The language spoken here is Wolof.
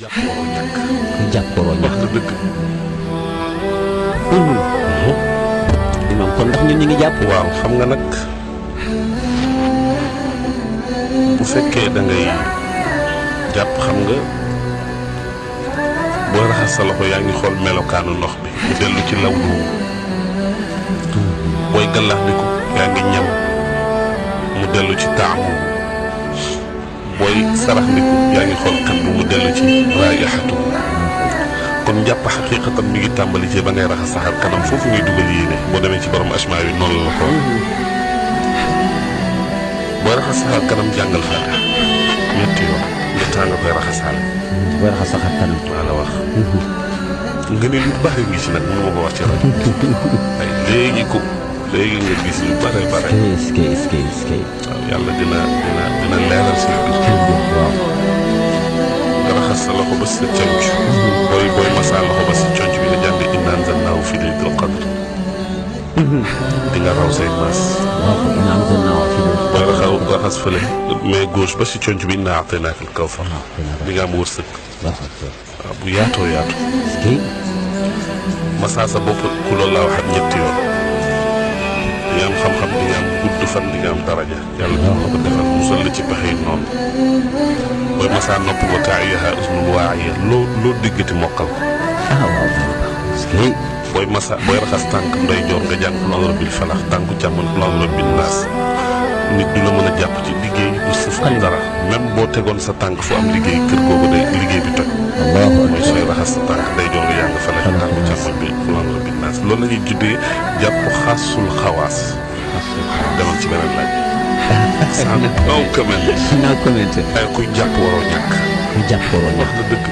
jàpp waroo ñàkk. ku jàpp waroo ñàkk. wax nga dëgg. imam kon ndax ñun ñu ngi jàpp. waaw xam nga nag bu fekkee da ngay jàpp xam nga boo raxas sa loxo yaa ngi xool melokaanu ndox bi mu dellu ci law lu booy gallax ndiku yaa ngi ñam mu dellu ci taamu booy sarax ndiku yaa ngi xool xet bu mu dellu ci raayixatu kon njàpp xaqiiqatan mi ngi tàmbali ci ba ngay raxas saxar kanam foofu ngay dugal yéene boo demee ci borom asmaa yi noonu la ko booy raxas saxar kanam jàngal faatiha ñetti yoon ñettaa nga koy raxasaale booy raxas saxar kanam maa la wax nga ne lu bari ngi ci nag mënu ma ko wax ci rajo ay léegi nga gis lu bare bare waaw yàlla dina leeral si waaw nga raxas sa loxo ba sa conc booy masaa loxo ba sa conc bi nga jàng innaa anzalnaahu fii laylatil qadr di nga raw say maas booy raxas fële mais gauche ba si conc bi innaa a'taynaakal kawsar di nga am wërsëg waaw bu yaatoo yaatu masaa sa bopp ku loolu laa waxat ñetti yoon di nga am xam-xam di nga am gudd fan di nga am daraja yàlla dina la ko defal musal la ci pexe yi noonu booy masaa nopp ba taa'iyaha uznun waa'iya loo déggati mokkal ko booy raxas tànk ndeyjoor nga jàng qul a'uuzu bi rabbil falaq tànku càmmoñ qul a'uuzu bi rabbin naas nit du la mën a jàpp ci liggéey bu sëf dara même boo tegoon sa tànk fu am liggéey kër googu day liggéey bi toj mooy sooy raxas sa tànk ndeyjoor nga jàng falaq tànku càmmoñ bi qul a'uuzu bi rabbin naas loolu la ñuy juddee jàpp xaasul xawaas demal ci beneen laaj sans no comment ay kuy jàpp waroo ñàkk ku jàpp waroo ñàkk wax na dëgg